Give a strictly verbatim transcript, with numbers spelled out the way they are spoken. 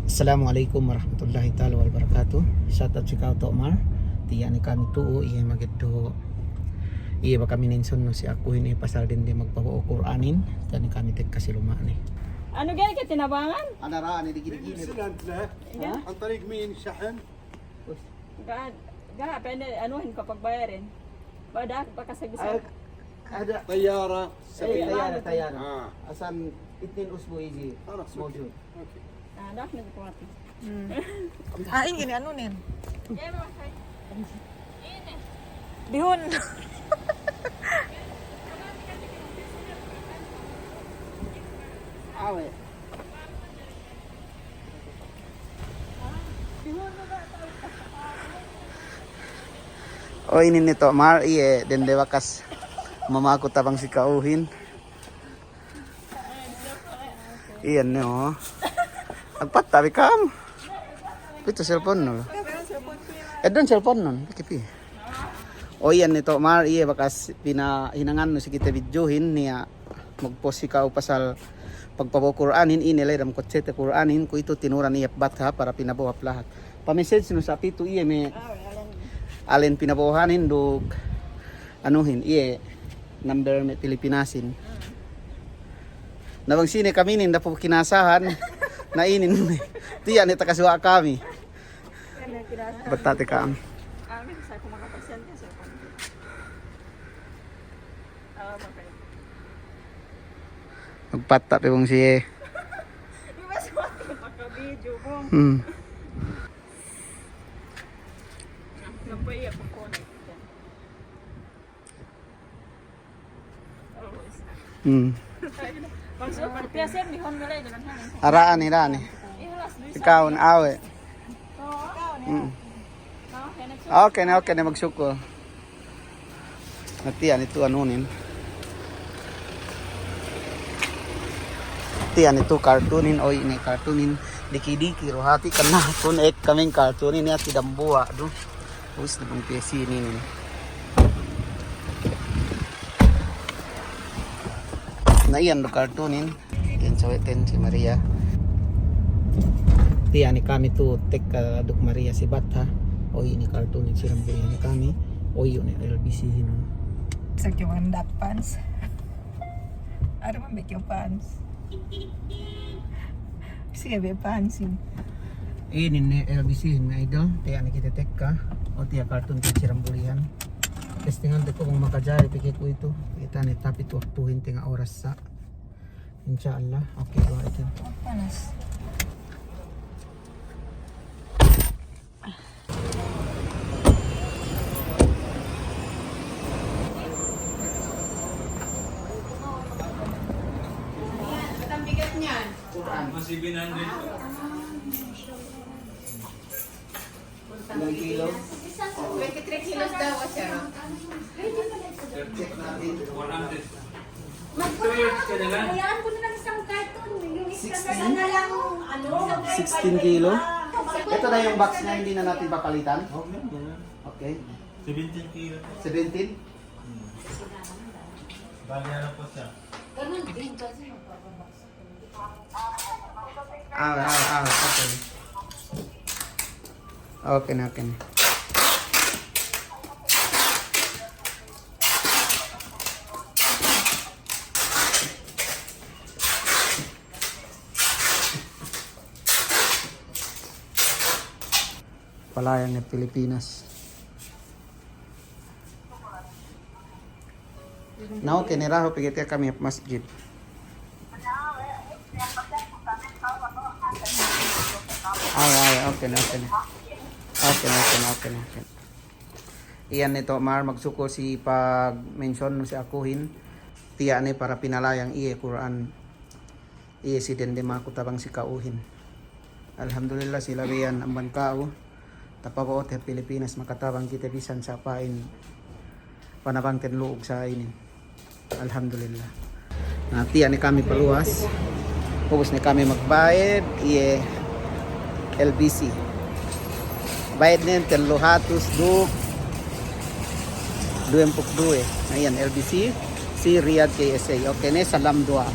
Assalamu alaikum warahmatullahi ta'ala wabarakatuh. Shout out si ka'u To'mar. Tiya' ne kami tu'u, iye mageddo'. Iye baka minention nu si akuhin iye pasal dende magpabo'o Kur'anin. Tiya' ne kami tekka si luma'ne. Anu ga'i ke tinabangan? Ana ra'ane digi-digi ne. Sinan le. Ga'? An tariq min shahin? Ga', ga', pende anuhin kapagbayarin. Bada, baka sa bisa. Ada. Tayyara, eh, tayyara, tayyara. Ah. Asan itnin usbu' iji. Khalas, okay. Mawjud. Okay. Ah, dak ni kuwati. Hmm. Ah, ingge ne anuhin. Bihun. Awe'. O, inin ne To'mar, iye, dende bakas mamaku tabang si ka'uhin. Iyan ne, o. Agpatta' bi kam. Pitu cellphone nun. Eddo'un cellphone nun, piki pi. O, iyan ne To'mar, iye, bakas pinahinangan nu si kite videohin, niya' magpost si ka'u pasal pagpabo'o Kur'anin, ine le dem kotsete Kur'anin, kuwe'itu tinuran iye hap Batha para pinabo'o hap lahat. Pa-message nu sa pitu iye me' alen pinabo'ohanin duk anuhin, iye number me' Pilipinasin. Na bang sine kaminin dapu' kinasahan, na inin, tiya' ne takasuwa' kami. Batta' te kam. Magpatta' pe bang siye. Hmm. Hmm. Ara'an, ara'an. Ikaw na awe'. Hmm. Okay ne, okay ne, magsukul. Na tiya' ne tu anunin. Tiya' ne tu kartunin, oy, ne kartunin. Diki-diki du hati' kan na kun ek kami kartunin ya ti dambuwa' du. Ubus ne bang piyasi inin. Na iyan du kartunin. Iyan sawe'ten si Maria. Tiya' ne kami tu tekka duk Maria si Batha. Oy, inin kartunin si Rambulihan kami. Oy, iyu' ne L B C hinu. Sa' kiyu mandak pants. Aru man be kiyu pants. Siye be pansin. Inin ne L B C hin me' idol, tiya' ne kite tekka, o tiya' kartun kite si Rambulihan. Testingan te ku bang makajari pī ke kuwe'itu, kite ne tapit waktuhin tenga' oras sa'. Insya Allah, okay, duwa'in. Panas. Ilang kilo? Twenty-three kilos daw siya. Check natin. Mag-, hayaan ko na lang isang karton. Yung isa na lang, ano, sixteen kilo? Ito na yung box niya, hindi na natin papalitan? Okay. Seventeen kilo. Seventeen? Hmm. Bali, ano po siya? Ganun din kasi magpapabox. Awe', awe', awe', okay. Okay ne, okay ne. Palayang ne Pilipinas. Na, okay ne, dahu' pegge' tiya' kami hap masjid. Awe', awe', okay ne, okay ne. Okay ne, okay ne, okay ne, okay ne. Iyan ne To'mar, magsukul si pag-mention nu si akuhin. Tiya' ne para pinalayang iye Kur'an. Iye si dende maku tabang si ka'uhin. Alhamdulillah, si labeyan amban ka'u. Tapabo'o te Pilipinas makatabang kite bisan sa' pa'in panabangten lu'ug sa' inin. Alhamdulillah. Na, tiya' ne kami paluwas. Ubus ne kami magbayed, iye L B C. Bayednen tellu hatus duk duwempū' duwe. Na, iyan L B C, si Riyadh K S A. Okay ne, salam duwa'a.